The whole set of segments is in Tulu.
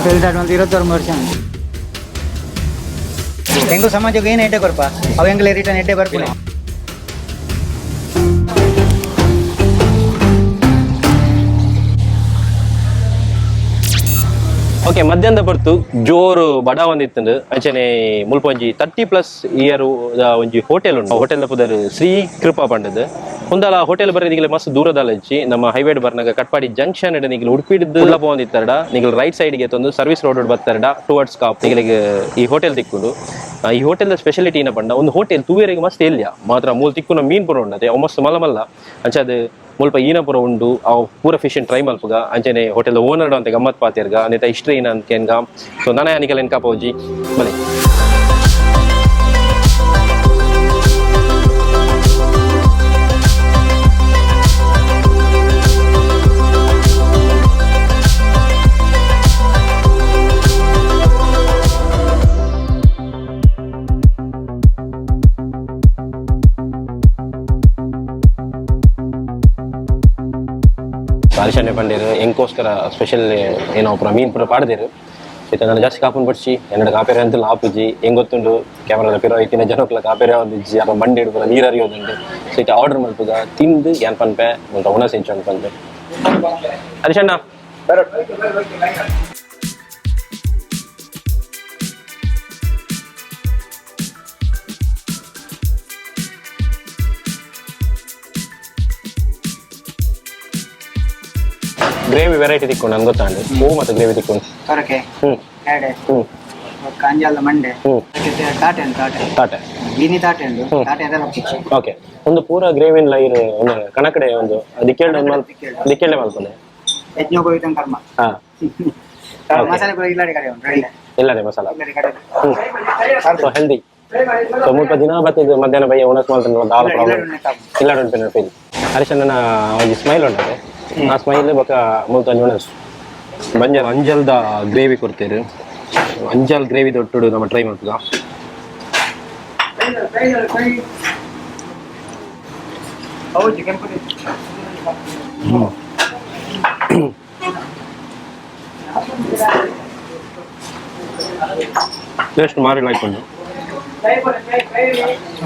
ತೊಳಿದಾಡ್ ಒಂದು 21 ವರ್ಷ ಹೆಂಗು ಸಮಾಜಕ್ಕೆ ಏನು ಎಡ್ಡೆ ಕೊರ್ಪ ಅವ ಹೆಂಗಲೆ ರಿಟರ್ನ್ ಎಡ್ಡೆ ಬರ್ಪುನೆ. ಓಕೆ, ಮಧ್ಯಾಹ್ನದ ಬರ್ತು ಜೋರು ಬಡ ಒಂದಿತ್ತಂದು. ಅಂಚನೆ ಮುಲ್ಪ ಒಂಜಿ 30+ ಇಯರ್ ಒಂಜಿ ಹೋಟೆಲ್ ಉಂಡು. ಹೋಟೆಲ್ ಪುದರ್ ಶ್ರೀ ಕೃಪಾ ಪಂಡದು. ಒಂದಲ ಹೋಟೆಲ್ ಬರೋದಿಗೆ ಮಸ್ತ್ ದೂರದಲ್ಲ ಇಜ್ಜಿ. ನಮ್ಮ ಹೈವೇಡ್ ಬರ್ನಾಗ ಕಟ್ಪಾಡಿ ಜಂಕ್ಷನ್ ಇಡ ನಿಗಲು ಉಡುಪಿಡ್ದು ಪೋವೊಂದಿತ್ತಾರಡ ನಿಗಲು ರೈಟ್ ಸೈಡ್ಗೆ ತಂದು ಸರ್ವಿಸ್ ರೋಡ್ ಬರ್ತಾರಡ ಟುವರ್ಡ್ಸ್ ಕಾಪ್ ನಿಗಲಿಗೆ ಈ ಹೋಟೆಲ್ ತಿಕ್ಕುಂಡು. ಈ ಹೋಟೆಲ್ ಸ್ಪೆಷಾಲಿಟಿ ಏನ ಪಂಡ, ಒಂದು ಹೋಟೆಲ್ ತೂವೇರಿಗೆ ಮಸ್ತ್ ಎಲ್ಯ ಮಾತ್ರ ಮೂಲ ತಿಕ್ಕುನ ಮೀನ್ ಪುರ ಉಂಡತೆ ಅವು ಮಸ್ತ್ ಮಲ್ಲ ಮಲ್ಲ. ಅಂಚ ಅದು ಮುಲ್ಪ ಈನ ಪುರ ಉಂಡು. ಅವು ಪೂರ ಫಿಶ್ ಟ್ರೈ ಮಲ್ಪುಗ. ಅಂಚನೆ ಹೋಟೆಲ್ ಓನರ್ ಅಂತ ಗಮ್ಮತ್ ಪಾತಿರ್ಗ ಅನೇತ ಹಿಸ್ಟ್ರಿ ಏನ ಅಂತ ಕೇನ್ಗ. ಸೊ ನಾನೇ ಅನಿಕಲ್ ಎನ್ಕಾ ಪೋಜಿ ಬಲೆ. ಹರಿಶಣ್ಣೆ ಪಂಡೇರು ಎಂಕೋಸ್ಕರ ಸ್ಪೆಷಲ್ ಏನೋ ಪೂರ ಮೀನ್ ಪೂರ ಪಾಡ್ದೇರು. ಇತ್ತ ನಾನು ಜಾಸ್ತಿ ಕಾಪುನ್ ಪಡಿಸಿ ಎನ್ನಡ ಕಾಪೇರೆ ಅಂತ ಆಪುಜಿ. ಹೆಂಗ್ ಗೊತ್ತುಂಡು, ಕ್ಯಾಮ್ರಾದ ಪಿರೋ ಇತ್ತಿನ ಜನಕ್ಲ ಕಾಪೇರೆ ಒಂದಿಜ್ಜಿ, ಅಪ್ಪ ಮಂಡಿ ಹಿಡ್ಪುರ ನೀರು ಹರಿಯೋದುಂಡು. ಸೊ ಇತ್ತ ಆರ್ಡರ್ ಮಲ್ಪುಗ, ತಿಂದು ಏನ್ ಪನ್ಪೆ ಮುಲ್ಪ ಉಣಸ್ ಇಂಚು ಪನ್ಪೆ. ಹರಿಶಣ್ಣ, ಗ್ರೇವಿ ವೆರೈಟಿ ತಿಕ್ಕೊಂಡು ನನ್ಗೆ ಗೊತ್ತಾಂಡು. ಹೂ ಮತ್ತು ಗ್ರೇವಿ ತಿಕ್ಕೊಂಡು. ತೊರಕೆ, ಎರಡೆ, ಕಾಂಜಾಲ್ದ ಮಂಡೆ, ತಾಟೆ ಉಂಟು, ತಾಟೆ. ತಾಟೆ. ಇನಿ ತಾಟೆ ಉಂಟು, ತಾಟೆ ಅದೆಲ್ಲ. ಓಕೆ, ಒಂದು ಪೂರ ಗ್ರೇವಿನ್ ಲೈರ್ ಒಂದು ಕಣಕಡೆ ಒಂದು ದಿಕ್ಕೇಳ್ಡೆ ಒಂದು ಮಲ್ಪ ದಿಕ್ಕೇಳ್ಡೆ ಮಲ್ಪನೆ. ಯಜ್ಞೋಪವೀತಂ ಕರ್ಮ. ಮಸಾಲೆ ಪೂರ ಇಲ್ಲಡೆ ಕಡೆ ಉಂಟು, ರೆಡಿ. ಇಲ್ಲದೆ ಮಸಾಲ. ಇಲ್ಲಡೆ ಕಡೆ. ಸೊ ಹೆಲ್ದಿ. ಸೊ ಮುಲ್ಪ ದಿನ ಬತ್ತಿದ್ದು ಮಧ್ಯಾಹ್ನ ಬಯ್ಯ ಉಣಸ್ ಮಾಡ್ತಾರೆ ಒಂದು ಆರು ಪ್ರಾಬ್ಲಮ್ ಇಲ್ಲ ಉಂಟು ಫೀಲ್. ಹರಿಶಣ್ಣನ ಒಂಜಿ ಸ್ಮೈಲ್ ಉಂಟದೆ, ಆ ಸ್ಮೈಲ್ ಬೊಕ ಮುಲ್ಪ ಒಂಜಿ ಉಣಸ್ ಬಂಜಲ್ ಅಂಜಲ್ದ ಗ್ರೇವಿ ಕೊಡ್ತೇರು. ಅಂಜಲ್ ಗ್ರೇವಿ ದೊಟ್ಟುಡು ನಮ್ಮ ಟ್ರೈ ಮಾಡ್ತದ. ಹೌದು, ಕೆಂಪು. ಟೇಸ್ಟ್ ಮಾರಿ ಲೈಕ್ ಉಂಟು.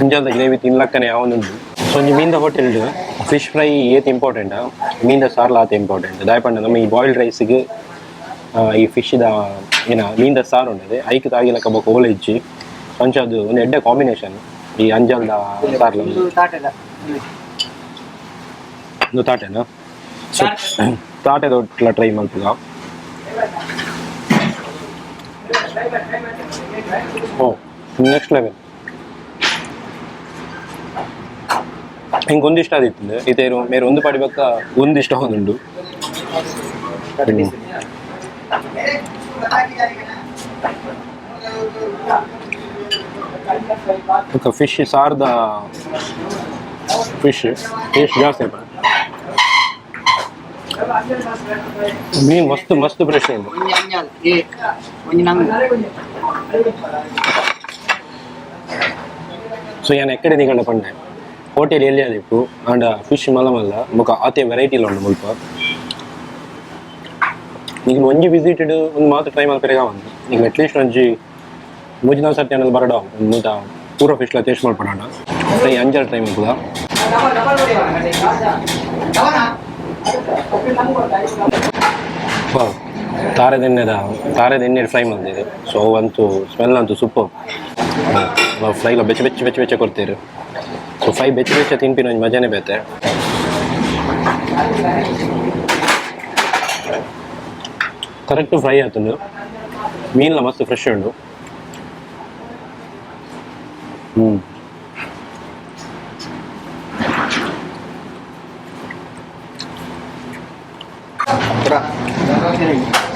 ಅಂಜಲ್ದ ಗ್ರೇವಿ ತಿನ್ಲಕ್ಕನೆ ಯಾವೊಂದುಂಟು. ಸೊ ಒಂಜಿ ಮೀನ್ದ ಹೋಟೆಲ್ ಫಿಶ್ ಫ್ರೈ ಏತ್ ಇಂಪಾರ್ಟೆಂಟ್, ಮೀನ್ದ ಸಾರ್ಲ ಆತ ಇಂಪಾರ್ಟೆಂಟ್. ದಾಯಪಂಡ ನಮ್ಮ ಈ ಬಾಯ್ಲ್ಡ್ ರೈಸ್ಗೆ ಈ ಫಿಶ್ದ ಏನ ಮೀನ್ದ ಸಾರು ಉಂಟದೆ, ಐಕ್ ತಾಗಿಲಕ್ಕ ಬೊಕ ಓಲೆ ಇಜ್ಜಿ. ಅಂಚ ಅದು ಒಂದು ಎಡ್ಡೆ ಕಾಂಬಿನೇಷನ್ ಈ ಅಂಜಲ್ದ ಸಾರ್ಲ. ಒಂದು ತಾಟೆದ. ಒಂದು ತಾಟೆನಾ? ಸೊ ತಾಟೆ ದೊಡ್ಡ ಟ್ರೈ ಮಲ್ಪುಗ. ಓ, ನೆಕ್ಸ್ಟ್ ಲೆವೆಲ್. ಹಿಂಗೆ ಒಂದಿಷ್ಟ ಆದಿತ್ತು ಇತೇರು ಮೇರೆ ಒಂದು ಪಾಡಿ ಬಕ್ಕ ಒಂದಿಷ್ಟ ಒಂದುಂಡು. ಫಿಶ್ ಸಾರ್ದ ಫಿಶ್ ಟೇಸ್ಟ್ ಜಾಸ್ತಿ ಆಯ್ತು. ಮೀನು ಮಸ್ತ್ ಮಸ್ತ್ ಫ್ರೆಶ್ ಉಂಟು. ಒಂಜಿ ಅಂಜಾಲ್ ಏ ಒಂಜಿ ನಂಗ್. ಸೊ ಏನ್ ಎಕ್ಕಡೆ ನಿಗಂಡ ಪಂಡೆ ಹೋಟೆಲ್ ಎಲ್ಲಿ ಆದಿಪ್ಪು ಆಂಡ ಫಿಶ್ ಮಲ್ಲ ಮಲ್ಲ ಬೊಕ ಆತೆ ವೆರೈಟಿ ಉಂಡು ಮುಲ್ಪ. ನಿಗ್ಲು ಒಂಜಿ ವಿಸಿಟೆಡ್ ಒಂದು ಮಾತ್ರ ಟ್ರೈ ಮಲ್ಪೆರೆಗ ಬಂದು ನಿಗ್ಲು ಅಟ್ಲೀಸ್ಟ್ ಒಂಜಿ ಮೂಜಿನ ಸರ್ತಿ ಅನ್ನಲ್ ಬರಡ ಒಂದು ಮೂತ ಪೂರ ಫಿಶ್ಲ ಟೇಸ್ಟ್ ಮಲ್ಪಡೋಣ. ಫ್ರೈ ಅಂಜಲ್ ಟ್ರೈ ಮಲ್ಪುಗ. ವಾವ್, ತಾರೆದೆಣ್ಣೆದ ತಾರೆದೆಣ್ಣೆ ಫ್ರೈ ಮಲ್ದಿದೆ. ಸೊ ಅಂತೂ ಸ್ಮೆಲ್ ಅಂತೂ ಸೂಪರ್. ಫ್ರೈಲ ಬೆಚ್ಚ ಬೆಚ್ಚ ಬೆಚ್ಚ ಬೆಚ್ಚ ಕೊಡ್ತೀರಿ. ಸೊ ಫ್ರೈ ಬೆಚ್ಚ ಬೆಚ್ಚ ತಿನ್ಪಿನ ಒಂಜಿ ಮಜಾನೇ ಬೇತೆ. Correct fry ಆತುಂಡು. ಮೀನ್ಲ ಮಸ್ತ್ ಫ್ರೆಶ್ ಉಂಡು.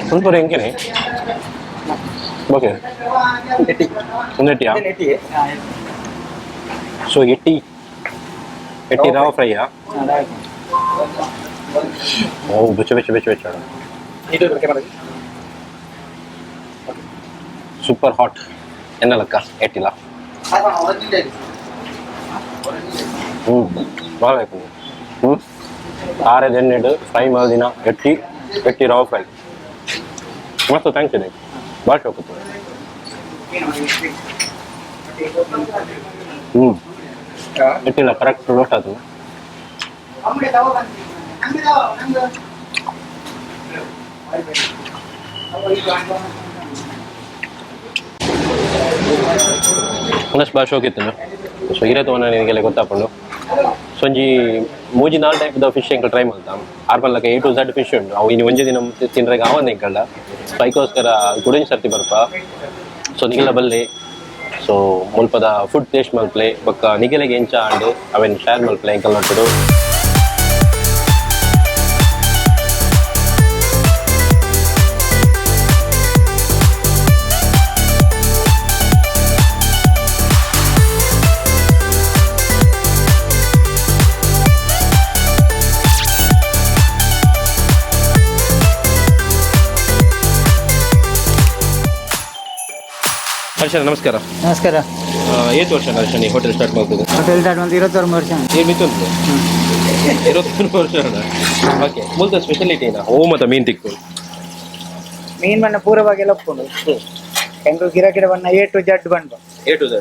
ಸ್ವಲ್ಪ ಎಂಕೆನೆ. ಓಕೆ, ಒಂದೆಟ್ಟಿಯಾ? ಸೊ ಎಟ್ಟಿ ಎಟ್ಟಿ ರವಾ ಫ್ರೈಯಾ? ಓ, ಬೆಚ್ಚ ಬೆಚ್ಚ ಬೆಚ್ಚ ಬೆಚ್ಚ, ಸೂಪರ್ ಹಾಟ್. ಎನ್ನಲಕ್ಕ ಎಟ್ಟಿಲ್ಲ. ಭಾಳ ಬೇಕು. ತಾರೆದೆಣ್ಣೆಡು ಫ್ರೈ ಮಲ್ದಿನ ಎಟ್ಟಿ, ಎಟ್ಟಿ ರವಾ ಫ್ರೈ. ಮಸ್ತ್ thanks ಇದೆ ಭಾಳ ಶೋಕತ್ತು. ಇಟ್ಟಿಲ್ಲ, ಕರೆಕ್ಟ್ ರೋಸ್ಟ್ ಆಯ್ತು. ಒಂದಷ್ಟು ಭಾಳ ಶೋಕ್ ಇತ್ತು. ಸೊ ಇರತ್ತು ನಿನಗೆಲ್ಲ ಗೊತ್ತಾಪುಂಡು. ಸೊ ಒಂಜಿ ಮೂಜಿ ನಾಲ್ ಟೈಪ್ ದ ಫಿಶ್ ಎಂಕಲ್ ಟ್ರೈ ಮಲ್ತ. ಆರ್ ಪಲ್ಲಕ A to Z fish ಉಂಡು. ಅವು ಇನ್ನು ಒಂಜಿ ದಿನ ತಿನ್ರೆಗೆ ಆವಂದ ಎಂಕಲ್ಡ. ಸೊ ಐಕೋಸ್ಕರ ಗುಡಿನ ಸರ್ತಿ ಬರ್ಪ. ಸೊ ನಿಗೆಲ್ಲ ಬಲ್ಲೆ. ಸೊ ಮುಲ್ಪದ ಫುಡ್ ಟೇಸ್ಟ್ ಮಲ್ಪ್ಲೆ, ಬೊಕ್ಕ ನಿಗೆಲೆಗೆ ಎಂಚ ಆಂಡ್ ಅವೆನ್ ಶೇರ್ ಮಲ್ಪ್ಲೆ ಎಂಕಲ್ ನಟ್ಟುಡು. ಹರ್ಷ, ನಮಸ್ಕಾರ. ನಮಸ್ಕಾರ. ಏತ್ ವರ್ಷ ಹರ್ಷ ನೀ ಹೋಟೆಲ್ ಸ್ಟಾರ್ಟ್ ಮಾಡ್ತದೆ? ಹೋಟೆಲ್ ಸ್ಟಾರ್ಟ್ ಒಂದು 21 ವರ್ಷ. ಏನು ಮಿತ್ತುಂಟು 21 ವರ್ಷ. ಓಕೆ, ಮುಲ್ತ ಸ್ಪೆಷಾಲಿಟಿ ಏನಾ? ಓ ಮತ್ತ ಮೀನ್ ತಿಕ್ಕು? ಮೀನ್ ಬಣ್ಣ ಪೂರವಾಗಿ ಒಪ್ಪುಂಡು. ಎಂಕು ಗಿರಕಿಡ ಬಣ್ಣ A to Z ಬಣ್ಣ. A to Z,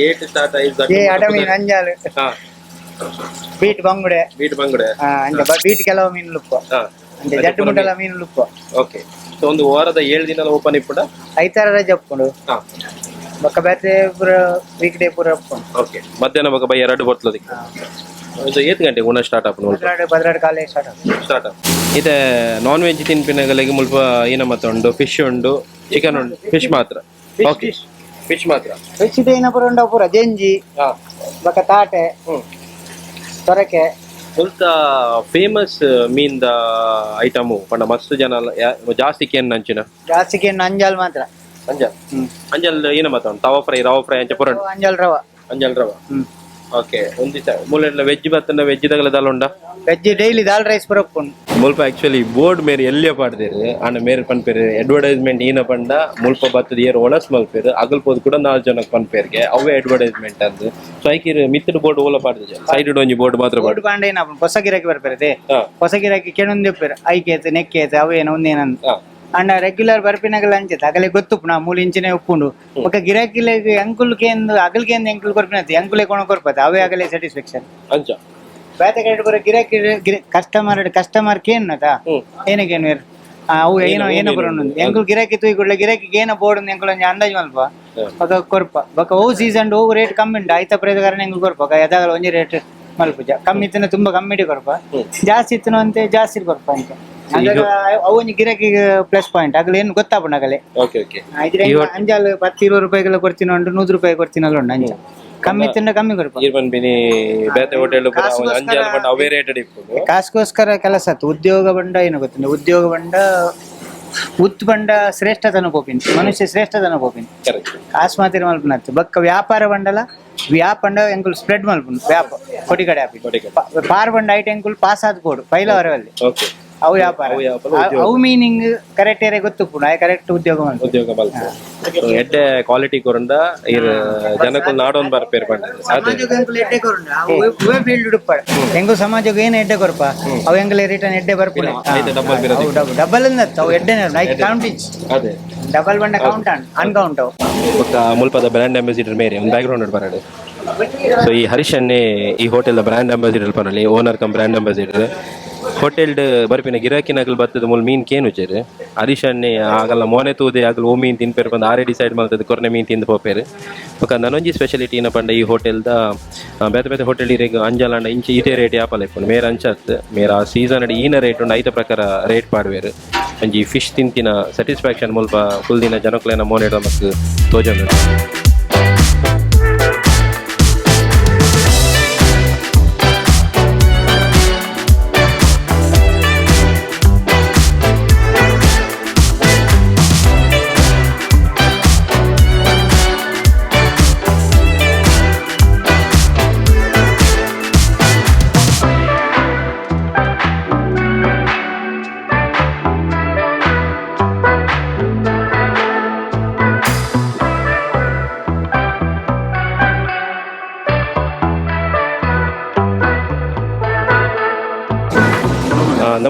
A to start. A ಅಡ ಮೀನ್ ಅಂಜಾಲು, ಬೀಟ್ ಬಂಗುಡೆ. ಬೀಟ್ ಬಂಗುಡೆ. ಅಂಚ ಬೀಟ್ ಕೆಲವು ಮೀನು ಲುಪ್ಪ. ಅಂಚ ಜಡ್ಡು ಮುಟ್ಟಲ ಮೀನು ಲುಪ್ಪ. ಓಕೆ, ಸೊ ಒಂದು ವಾರದ 7 ದಿನ ಓಪನ್ ಇಪ್ಪುಡ? ಐತಾರ ರಜೆ ಒಪ್ಪುಂಡು. ಬೊಕ್ಕ ಬೇತೆ ಪೂರ ವೀಕ್ ಡೇ ಪೂರ ಒಪ್ಪುಂಡು. ಓಕೆ, ಮಧ್ಯಾಹ್ನ ಬೊಕ ಬೈ ಎರಡು ಬರ್ತಲದಿಕ್. ಇದು ಏತ್ ಗಂಟೆಗೆ ಉಣ ಸ್ಟಾರ್ಟ್ ಆಪುಂಡು? 12, 12 ಕಾಲೇ ಸ್ಟಾರ್ಟ್ ಆಪುಂಡು. ಸ್ಟಾರ್ಟ್. ಇದೆ ನಾನ್ ವೆಜ್ ತಿನ್ಪಿನಗಳಿಗೆ ಮುಲ್ಪ ಏನ ಮತ್ತೆ ಉಂಡು? ಫಿಶ್ ಉಂಡು, ಚಿಕನ್ ಉಂಡು, ಫಿಶ್ ಮಾತ್ರ? ಓಕೆ, ಫಿಶ್ ಮಾತ್ರ. ಫಿಶ್ ಏನ ಪೂರ ಉಂಡು, ಪೂರ ಜೆಂಜಿ, ಬೊಕ್ಕ ತಾಟೆ, ತೊರಕೆ. ಮುಲ್ತ ಫೇಮಸ್ ಮೀನ್ the item ಪಂಡ ಮಸ್ತ್ ಜನ ಜಾಸ್ತಿ ಕೇನ್ ನಂಚಿನ? ಜಾಸ್ತಿ ಅಂಜಾಲ್ ಮಾತ್ರ. ಅಂಜಲ್. ಅಂಜಲ್ ಏನ ಮತ್ತೆ ಉಂಟು? ತವಾ ಫ್ರೈ, ರವಾ ಫ್ರೈ ಅಂಚ ಪೂರ ಉಂಟು. ಅಂಜಲ್ ರವ. ಅಂಜಲ್ ರವ. ಓಕೆ, ಒಂದು ದಿವಸ ಮೂಲೆಲ್ಲ ವೆಜ್ ಬತ್ತಂಡ ವೆಜ್ ದಗಲ ದಾಲ್ ಉಂಡ? ವೆಜ್ ಡೈಲಿ ದಾಲ್ ರೈಸ್ ಪೂರ ಉಪ್ಪುಂಡು. ಮುಲ್ಪ ಆಕ್ಚುಲಿ ಬೋರ್ಡ್ ಮೇರೆ ಎಲ್ಲಿಯ ಪಾಡ್ದೇರು ಅಂಡ ಮೇರೆ ಪನ್ಪೇರು. ಅಡ್ವರ್ಟೈಸ್ಮೆಂಟ್ ಏನ ಪಂಡ ಮುಲ್ಪ ಬತ್ತದ ಏರ್ ಒಣಸ್ ಮಲ್ಪೇರು, ಅಗಲ್ ಪೋದು ಕೂಡ ನಾಲ್ ಜನಕ್ಕೆ ಪನ್ಪೇರ್ಗೆ, ಅವೇ ಅಡ್ವರ್ಟೈಸ್ಮೆಂಟ್ ಅಂದ್. ಸೊ ಐಕಿರ್ ಮಿತ್ತಡ್ ಬೋರ್ಡ್ ಓಲ ಪಾಡ್ದಿಜ, ಸೈಡ್ ಒಂಜಿ ಬೋರ್ಡ್ ಮಾತ್ರ ಪಾಡ್ ಬೋರ್ಡ್ ಪಾಂಡ ಏನ ಹೊಸ ಗಿರಾಕಿ ಬರ್ಪೇರೆ. ಹೊಸ ಗಿರಾಕಿ ಕೆಣೊಂದು ಉಪ್ಪೇರು, ಐಕೇತ್ ನೆಕ್ಕೇತ್ ಅವೇನ ಒಂದೇನಂದ್. ಅಂಡ ರೆಗ್ಯುಲರ್ ಬರ್ಪಿನಗಲ ಅಂಚೆತ್ ಅಗಲೆ ಗೊತ್ತುಪ್ಪು ನಾ ಮೂಲು ಇಂಚಿನ ಉಪ್ಪುಂಡು. ಬೊಕ್ಕ ಗಿರಾಕಿಲೆಗ್ ಅಂಕುಲ್ ಕೇಂದ್ ಅಗಲ್ ಕೇಂದ್ ಎಂಕುಲ್ ಕೊರ್ಪಿನತಿ ಅಂಕುಲೆ ಕೊಣ ಕೊರ್ಪತೆ, ಅವೇ ಅಗಲೆ ಸ್ಯಾಟಿಸ್ಫ್ಯಾಕ್ಷನ್. ಅಂಚ. ಬೇತೆ ಕಡೆ ಬರೋ ಗಿರಾಕಿ ಕಸ್ಟಮರ್ ಕಸ್ಟಮರ್ ಕೇನ್ನತ ಏನಕ್ಕೆ ಏನು ಅವು ಏನೋ ಏನೋ ಬರೋಣ ಎಂಕುಲ್ ಗಿರಾಕಿ ತೂಯಿ ಕೂಡಲೇ ಗಿರಾಕಿ ಏನೋ ಬೋರ್ಡ್ ಎಂಕುಲ್ ಒಂಜಿ ಅಂದಾಜು ಮಲ್ಪ ಬೊಕ ಕೊರ್ಪ. ಬೊಕ ಓ ಸೀಸನ್ ಓ ರೇಟ್ ಕಮ್ಮಿ ಉಂಟು ಐತ ಪ್ರಕಾರ ಎಂಕುಲ್ ಕೊರ್ಪ. ಯದಾಗಲ ಒಂಜಿ ರೇಟ್ ಮಲ್ಪುಜ. ಕಮ್ಮಿ ಇತ್ತಿನ ತುಂಬಾ ಕಮ್ಮಿಡಿ ಕೊರ್ಪ, ಜಾಸ್ತಿ ಇತ್ತಿನ ಅಂತೆ ಜಾಸ್ತಿ ಕೊರ್ಪ ಅಂತ. ಅಂದಾಗ ಅವು ಒಂಜಿ ಗಿರಾಕಿ ಪ್ಲಸ್ ಪಾಯಿಂಟ್ ಆಗಲಿ ಏನು ಗೊತ್ತಾಪುಂಡು ಆಗಲೇ. ಓಕೆ ಓಕೆ ಇದ್ರೆ ಅಂಜಾಲ್ 10 20 ರೂಪಾಯಿಗೆಲ್ಲ ಕೊಡ್ತೀನಿ ಉಂಟು, 100 ರೂಪಾಯಿ ಕೊಡ್ತೀನಲ್ಲ ಉಂಟು. ಅಂಚ ಕಮ್ಮಿ ಇತ್ತಿನ ಕಮ್ಮಿ ಕೊರ್ಪ. ಈರ್ಪನ್ ಬಿನಿ ಬೇತೆ ಹೋಟೆಲ್ ಅಂಜಲ್ ಪಂಡ ಅವೇ ರೇಟ್ ಇಪ್ಪುಂಡು. ಕಾಸ್ಗೋಸ್ಕರ ಕೆಲಸ ಆತು. ಉದ್ಯೋಗ ಬಂಡ ಏನು ಗೊತ್ತಿಲ್ಲ, ಉದ್ಯೋಗ ಬಂಡ ಉತ್ ಬಂಡ ಶ್ರೇಷ್ಠತನ ಪೋಪಿನ್, ಮನುಷ್ಯ ಶ್ರೇಷ್ಠತನ ಪೋಪಿನ್. ಕರೆಕ್ಟ್. ಕಾಸು ಮಾತ್ರ ಮಲ್ಪನತ್ತು. ಬೊಕ್ಕ ವ್ಯಾಪಾರ ಬಂಡಲ ವ್ಯಾಪಂಡ ಎಂಕುಲ್ ಸ್ಪ್ರೆಡ್ ಮಲ್ಪುಂಡು. ವ್ಯಾಪ ಕೊಡಿ ಕಡೆ ಆಪಿ ಪಾರ್ ಬಂಡ ಐಟ್ ಎಂಕುಲ್ ಪಾಸ್ ಆದ್ ಕೊಡು ಪೈಲ ವರವಲ್ಲಿ. ಅವು ವ್ಯಾಪಾರ. ಅವು ವ್ಯಾಪಾರ. ಅವು ಮೀನಿಂಗ್ ಕರೆಕ್ಟ್ ಏರಿಯಾ ಗೊತ್ತುಪ್ಪುಂಡು, ಆಯ್ ಕರೆಕ್ಟ್ ಉದ್ಯೋಗ ಮಲ್ಪು. ಉದ್ಯೋಗ ಮಲ್ಪ ಎಡ್ಡೆ ಕ್ವಾಲಿಟಿ ಕೊರಂಡ ಇರ್ ಜನಕ್ಕೂ ನಾಡೊಂದು ಬರ್ಪೇರ್ ಪಂಡ ಅದೇ. ಸಮಾಜಕ್ಕೆ ಎಂಕುಲು ಎಡ್ಡೆ ಕೊರುಂಡ ಅವೇ ಫೀಲ್ಡ್ ಉಡುಪಾಡು. ಎಂಕು ಸಮಾಜಕ್ಕೆ ಏನು ಎಡ್ಡೆ ಕೊರಪ, ಅವು ಎಂಕಲೆ ರಿಟರ್ನ್ ಎಡ್ಡೆ ಬರ್ಪುನೆ. ಐತೆ ಡಬ್ಬಲ್ ಬಿರದಿ. ಡಬಲ್ ಅಂದತ್ತು ಅವು ಎಡ್ಡೆ ಐಕ್ ಕೌಂಟ್ ಇಚ್. ಅದೇ. ಡಬಲ್ ಬಂಡ ಕೌಂಟ್ ಅನ್ ಅನ್ಕೌಂಟ್ ಅವು. ಬೊಕ್ಕ ಮುಲ್ಪದ ಬ್ರ್ಯಾಂಡ್ ಅಂಬಾಸಿಡರ್ ಮೇರೆ ಒಂದು ಬ್ಯಾಕ್ ಗ್ರೌಂಡ್ ಬರಡು. ಸೊ ಈ ಹರೀಶ್ ಅನ್ನೇ ಈ hotel brand ambassador ಪನಲಿ, owner come brand ambassador. Hotel ಬರ್ಪಿನ ಗಿರಾಕಿನಗಲ್ ಬತ್ತದ ಮೂಲ ಮೀನ್ ಕೇನು ಉಚ್ಚೇರು. ಹರೀಶ್ ಅನ್ನೇ ಆಗಲ್ಲ ಮೋನೆ ತೂದೆ ಆಗಲ್ ಓ ಮೀನ್ ತಿನ್ಪೇರು ಬಂದು ಆರೇ ಡಿಸೈಡ್ ಮಾಡ್ತದೆ, ಕೊರ್ನೆ ಮೀನ್ ತಿಂದು ಪೋಪೇರು. ಬೊಕ್ಕ ನನೊಂಜಿ ಸ್ಪೆಷಾಲಿಟಿ ಏನ ಪಂಡ ಈ ಹೋಟೆಲ್ದ ಬೇತೆ ಬೇತೆ ಹೋಟೆಲ್ ಇರೆಗ್ ಅಂಜಲಾಂಡ ಇಂಚ ಇದೇ ರೇಟ್ ಯಾಪಲ ಇಪ್ಪುಂಡು. ಮೇರ ಅಂಚತ್ ಮೇರ ಆ ಸೀಸನ್ ಅಡಿ ಈನ ರೇಟ್ ಉಂಡು, ಐತ ಪ್ರಕಾರ ರೇಟ್ ಪಾಡ್ವೇರು. ಒಂಜಿ ಫಿಶ್ ತಿಂತಿನ ಸ್ಯಾಟಿಸ್ಫ್ಯಾಕ್ಷನ್ ಮುಲ್ಪ ಕುಲ್ದಿನ ಜನಕ್ಲೆನ ಮೋನೆಡ್ ನಮಕ್ ತೋಜೊಂದುಂಡು.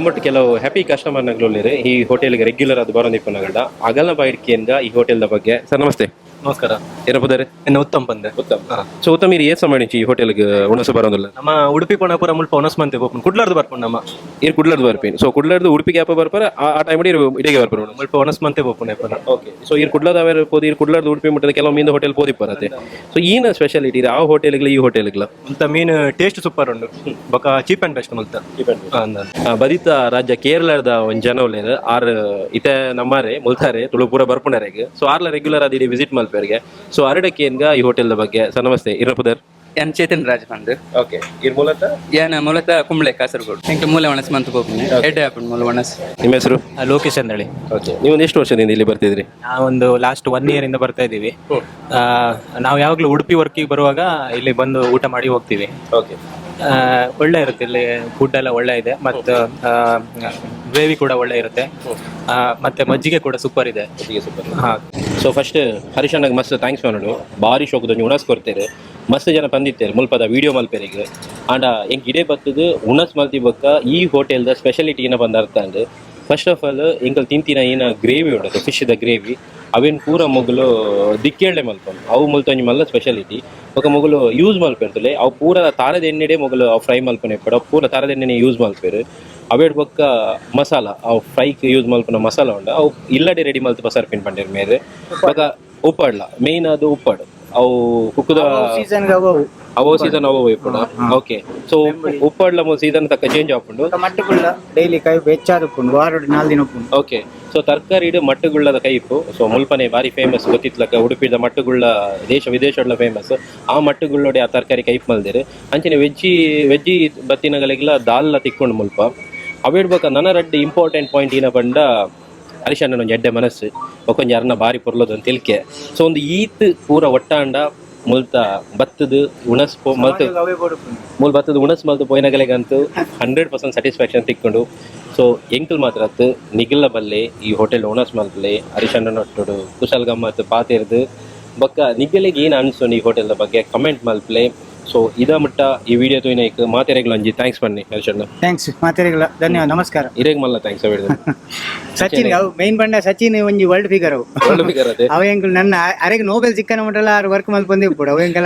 ನಮ್ಮೊಟ್ಟು ಕೆಲವು ಹ್ಯಾಪಿ ಕಸ್ಟಮರ್ ನಗಲುಳ್ಳೇರು ಈ ಹೋಟೆಲ್ಗೆ ರೆಗ್ಯುಲರ್ ಅದು ಬರೋದಿಪ್ಪನಗಳ್ಡ ಅಗಲ ಬಾಯ್ಡ್ಕೇಂದ ಈ ಹೋಟೆಲ್ದ ಬಗ್ಗೆ. ಸರ್, ನಮಸ್ತೆ. ನಮಸ್ಕಾರ. ಏನಪ್ಪದಾರೆ? ಎನ್ನ ಉತ್ತಮ್ ಬಂದೆ. ಉತ್ತಮ್. ಸೊ ಉತ್ತಮ್, ಇರು ಏತ್ ಸಮಯ ಈ ಹೋಟೆಲ್ಗೆ ಉಣಸು ಬರೋದಿಲ್ಲ? ನಮ್ಮ ಉಡುಪಿ ಪೋಣಪುರ ಮುಲ್ಪ ಒಣಸ್ ಮಂತೆ ಬೋಪನ್ ಕುಡ್ಲಾರ್ದು ಬರ್ಪುಂಡು ನಮ್ಮ. ಇರು ಕುಡ್ಲರ್ದು ಬರ್ಪೇನು. ಸೊ ಕುಡ್ಲರ್ದು ಉಡುಪಿಗೆ ಯಾಪ ಬರ್ಪಾರ? ಆ ಟೈಮ್ ಇರು ಇಡೆಗೆ ಬರ್ಪಾರ? ಮುಲ್ಪ ಒಣಸ್ ಮಂತೆ ಬೋಪುನ ಎಪ್ಪನ. ಓಕೆ, ಸೊ ಇರು ಕುಡ್ಲದ ಅವೇರ್ ಪೋದು, ಇರು ಕುಡ್ಲರ್ದು ಉಡುಪಿ ಮುಟ್ಟದ ಕೆಲವು ಮೀನು ಹೋಟೆಲ್ ಪೋದಿಪ್ಪರತೆ. ಸೊ ಈನ ಸ್ಪೆಷಾಲಿಟಿ ಆ ಹೋಟೆಲ್ಗಳ ಈ ಹೋಟೆಲ್ಗಳ? ಮುಲ್ತ ಮೀನು ಟೇಸ್ಟ್ ಸೂಪರ್ ಉಂಡು, ಬೊಕ ಚೀಪ್ ಅಂಡ್ ಬೆಸ್ಟ್ ಮುಲ್ತ. ಹಾ, ಅಂದ್. ಬದಿತ ರಾಜ್ಯ ಕೇರಳದ ಒಂದ್ ಜನ ಉಲ್ಲೇರ್ ಆರ್. ಇತೆ ನಮ್ಮಾರೆ ಮುಲ್ತಾರೆ, ತುಳು ಪೂರ ಬರ್ಪುಂಡರೆಗ್. ಸೊ ಆರ್ಲ ರೆಗ್ಯುಲರ್ ಆದ್ ಇಡೀ ವಿಸಿಟ್ ಮಲ್ಪೆರ್ಗೆ. ಸೊ ಅರಡಕ್ಕೆ ಈ ಹೋಟೆಲ್ ಬಗ್ಗೆ. ಸರ್, ನಮಸ್ತೆ, ಇರಪುದರ್? ಯಾನ್ ಚೇತನ್ ರಾಜ್ ಪಂದ್. ಓಕೆ, ಇರ್ ಮೂಲತಃ? ಯಾನ್ ಮೂಲತಃ ಕುಂಬ್ಳೆ, ಕಾಸರಗೋಡು. ಎಂಕ್ ಮೂಲೆ ಒಣಸ್ ಮಂತ್ ಪೋಪುನೆ, ಎಡ್ಡೆ ಆಪುಂಡು ಮೂಲ ಒಣಸ್. ನಿಮ್ಮ ಹೆಸರು? ಲೋಕೇಶ್ ಅಂದೇಳಿ. ಓಕೆ, ನೀವು ಎಷ್ಟು ವರ್ಷದಿಂದ ಇಲ್ಲಿ ಬರ್ತಿದ್ರಿ? ನಾವೊಂದು ಲಾಸ್ಟ್ ಒನ್ ಇಯರ್ ಇಂದ ಬರ್ತಾ ಇದ್ದೀವಿ. ನಾವು ಯಾವಾಗಲೂ ಉಡುಪಿ ವರ್ಕಿಗೆ ಬರುವಾಗ ಇಲ್ಲಿ ಬಂದು ಊಟ ಮಾಡಿ ಹೋಗ್ತೀವಿ. ಒಳ್ಳೆ ಇರುತ್ತೆ ಇಲ್ಲಿ, ಫುಡ್ ಎಲ್ಲ ಒಳ್ಳೆ ಇದೆ ಮತ್ತು ಗ್ರೇವಿ ಕೂಡ ಒಳ್ಳೆ ಇರುತ್ತೆ. ಮತ್ತೆ ಮಜ್ಜಿಗೆ ಕೂಡ ಸೂಪರ್ ಇದೆ. ಹಾ. ಸೊ ಫಸ್ಟ್ ಹರೀಶ್ ಅಣ್ಣಗೆ ಮಸ್ತ್ thanks ಮಾಡೋಡು. ಭಾರಿ ಶೋಕದ ಉಣಸ್ ಕೊಡ್ತೇವೆ. ಮಸ್ತ್ ಜನ ಬಂದಿತ್ತೇವೆ ಮುಲ್ಪದ ವಿಡಿಯೋ ಮಲ್ಪೆರಿಗೆ. ಆಂಡ ಎಂಕ್ ಇಡೇ ಬತ್ತದು ಉಣಸ್ ಮಲ್ತಿ ಬೊಕ್ಕ ಈ ಹೋಟೆಲ್ದ ಸ್ಪೆಷಾಲಿಟಿ ಏನ ಬಂದ ಅರ್ಥ ಅಂದ್. ಫಸ್ಟ್ ಆಫ್ ಆಲ್ ಎಂಕಲ್ ತಿಂತಿನ ಏನ ಗ್ರೇವಿ ಉಂಡದು, ಫಿಶ್ದ ಗ್ರೇವಿ, ಅವೇನು ಪೂರ ಮೊಗಲು ದಿಕ್ಕೇಳ್ಳೆ ಮಲ್ಪೊಂದು. ಅವು ಮುಲ್ತೊಂಜಿ ಮಲ್ಲ ಸ್ಪೆಷಾಲಿಟಿ. ಬೊಕ ಮೊಗಲು ಯೂಸ್ ಮಲ್ಪೆರ್ತಲೆ ಅವು ಪೂರ ತಾರದ ಎಣ್ಣೆಡೆ ಮೊಗಲು ಅವು ಫ್ರೈ ಮಲ್ಪನೆ ಇಪ್ಪಡು. ಅವು ಪೂರ ತಾರದ ಎಣ್ಣೆನೆ ಯೂಸ್ ಮಲ್ಪೆರು. ಅವೇಡ್ ಬೊಕ್ಕ ಮಸಾಲ, ಅವು ಫ್ರೈಕ್ ಯೂಸ್ ಮಲ್ಪುನ ಮಸಾಲ ಉಂಡು, ಅವು ಇಲ್ಲಡೆ ರೆಡಿ ಮಲ್ತ್ ಪಸರ್ಪಿನ್ ಪಂಡೇರ್ ಮೇರೆ. ಬೊಕ ಉಪ್ಪಾಡ್ಲ ಮೇಯ್ನ್ ಅದು ಉಪ್ಪಾಡು, ಅವು ಕುಕ್ಕುದ ಸೀಸನ್ ಅವು. ಅವು ಸೀಸನ್ ಅವು ಇಪ್ಪುಂಡು. ಓಕೆ, ಸೊ ಉಪ್ಪಾಡ್ಲ ಸೀಸನ್ ತಕ್ಕ ಚೇಂಜ್ ಆಪುಂಡು. ಮಟ್ಟುಗುಳ್ಳ ಡೈಲಿ ಕೈ ಹೆಚ್ಚಾದ ಉಪ್ಪುಂಡು, ವಾರಡ್ 4 ದಿನ ಉಪ್ಪುಂಡು. ಓಕೆ, ಸೊ ತರಕಾರಿಡ್ ಮಟ್ಟುಗುಳ್ಳದ ಕೈಪು. ಸೊ ಮುಲ್ಪನೆ ಬಾರಿ ಫೇಮಸ್ ಗೊತ್ತಿತ್ಲಕ, ಉಡುಪಿದ ಮಟ್ಟುಗುಳ್ಳ ದೇಶ ವಿದೇಶಡ್ಲ ಫೇಮಸ್. ಆ ಮಟ್ಟುಗುಳ್ಳೋಡೆ ಆ ತರಕಾರಿ ಕೈಪ್ ಮಲ್ದೇರು. ಅಂಚನೆ ವೆಜ್ಜಿ ವೆಜ್ಜಿ ಬತ್ತಿನಗಲಿಗೆಲ್ಲ ದಾಲ್ಲ ತಿಕ್ಕೊಂಡು ಮುಲ್ಪ. ಅವೇಡ್ ಬೊಕ ನನ ರಡ್ಡ್ ಇಂಪಾರ್ಟೆಂಟ್ ಪಾಯಿಂಟ್ ಏನ ಪಂಡ, ಹರೀಶಣ್ಣನ ಒಂಜಿ ಎಡ್ಡೆ ಮನಸ್ಸು, ಬೊಕೊಂಜಿ ಅರ್ನ ಬಾರಿ ಪೊರ್ಲದ ಒಂದು ತಿಲ್ಕೆ. ಸೊ ಒಂದು ಈತ್ ಪೂರ ಒಟ್ಟಾಂಡ ಮುಲ್ತ ಬತ್ತದು ಉಣಸ್ ಪೋ ಮಲ್ತು ಅವೇ ಬೋಡುಪುಂಡು. ಮೂಲ ಬತ್ತದ ಉಣಸ್ ಮಲ್ತು ಪೋಯಿನಗಲೆಗಂತೂ 100% ಸ್ಯಾಟಿಸ್ಫ್ಯಾಕ್ಷನ್ ತಿಕ್ಕೊಂಡು. ಸೊ ಎಂಕಲ್ ಮಾತ್ರ ಅತ್ತು, ನಿಗಿಲ್ಲ ಬಲ್ಲೆ ಈ ಹೋಟೆಲ್ ಉಣಸ್ ಮಲ್ಪಲೆ, ಹರಿಶಣ್ಣನೊಟ್ಟುಡು ಕುಶಲ್ ಗಮ್ಮತ್ ಪಾತಿರ್ದು. ಬೊಕ್ಕ ನಿಗಲಿಗೆ ಏನು ಅನ್ಸು ಈ ಹೋಟೆಲ್ದ ಬಗ್ಗೆ ಕಮೆಂಟ್ ಮಲ್ಪಲೆ. ಸೊ ಇದ ಮುಟ್ಟ ಈ ವಿಡಿಯೋ ತೂಯಿನೈಕ್ ಮಾತೆರೆಗ್ಲ ಒಂಜಿ thanks ಬನ್ನಿ ಹರಿಶಣ್ಣ. Thanks ಮಾತೆರೆಗಳ, ಧನ್ಯವಾದ, ನಮಸ್ಕಾರ. ಇರೆಗ್ ಮಲ್ಲ thanks ಹೇಳಿದ್ರು. ಸಚಿನ್ ಅವು ಮೈನ್ ಬಂಡ, ಸಚಿನ್ ಒಂಜಿ ವರ್ಲ್ಡ್ ಫಿಗರ್ ಅವು. ಅವ ಎಂಕುಲು ನನ್ನ ಅರೆಗೆ ನೋಬೆಲ್ ಸಿಕ್ಕನ ಮುಟ್ಟಲ್ಲ ಆರು ವರ್ಕ್ ಮಲ್ಪೊಂದು ಇಪ್ಪುಡು ಅವ ಎಂಕಲ.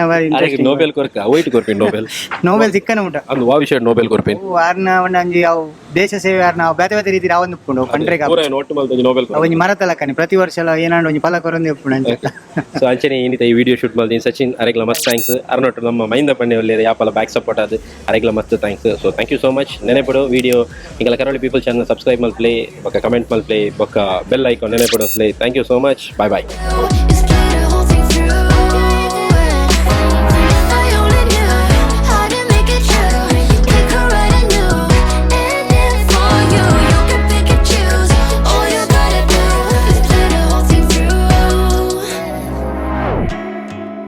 ನೋಬೆಲ್ ಕೊರ್ಕ ವೈಟ್ ಕೊರ್ಪಿನ್ ನೋಬೆಲ್. ನೋಬೆಲ್ ಸಿಕ್ಕನ ಮುಟ್ಟ. ಅಂದು ವಾ ವಿಷಯ ನೋಬೆಲ್ ಕೊರ್ಪಿನ್? ಅವು ಆರ್ನ ಒಂಜಿ ಅವು ದೇಶ ಸೇವೆ ಆರ್ನ ಅವು ಬೇತೆ ಬೇತೆ ರೀತಿ ಅವೊಂದು ಉಪ್ಪುಂಡು ಕಂಟ್ರಿಗೆ. ಪೂರ ಒಟ್ಟು ಮಲ್ತೊಂಜಿ ನೋಬೆಲ್. ಒಂಜಿ ಮರತಲಕ್ಕನೆ ಪ್ರತಿ ವರ್ಷ ಎಲ್ಲ ಏನಾಂಡ ಒಂಜಿ ಫಲ ಕೊರೊಂದು ಇಪ್ಪುಂಡು ಅಂಚ. ಸೊ ಅಂಚನೆ ಏನಿದೆ ಈ ವಿಡಿಯೋ ಶೂಟ್ ಮಲ್ದಿನ ಸಚಿನ್ ಅರೆಗ್ಲ ಮಸ್ತ್ thanks. ಅರ್ನೊಟ್ಟು ನಮ್ಮ ಮೈಂದ ಪಂಡೆ ಒಳ್ಳೆ ಯಾಪಲ ಬ್ಯಾಕ್ ಸಪೋರ್ಟ್ ಅದು, ಅರೆಗ್ಲ ಮಸ್ತ್ thanks. So thank you so much. ನೆನೆಪಡು video ಇಂಗಲ ಕರಾವಳಿ ಪೀಪಲ್ ಚಾನಲ್ ಸಬ್ಸ್ಕ್ರೈಬ್ ಮಲ್ಪ್ಲೆ, ಬೊಕ್ಕ ಕಮೆಂಟ್ ಮಲ್ಪ್ಲೆ, ಬೊಕ್ಕ ಬೆಲ್ ಐಕಾನ್ ನೆನೆಪಡು. Thank you so much, bye bye.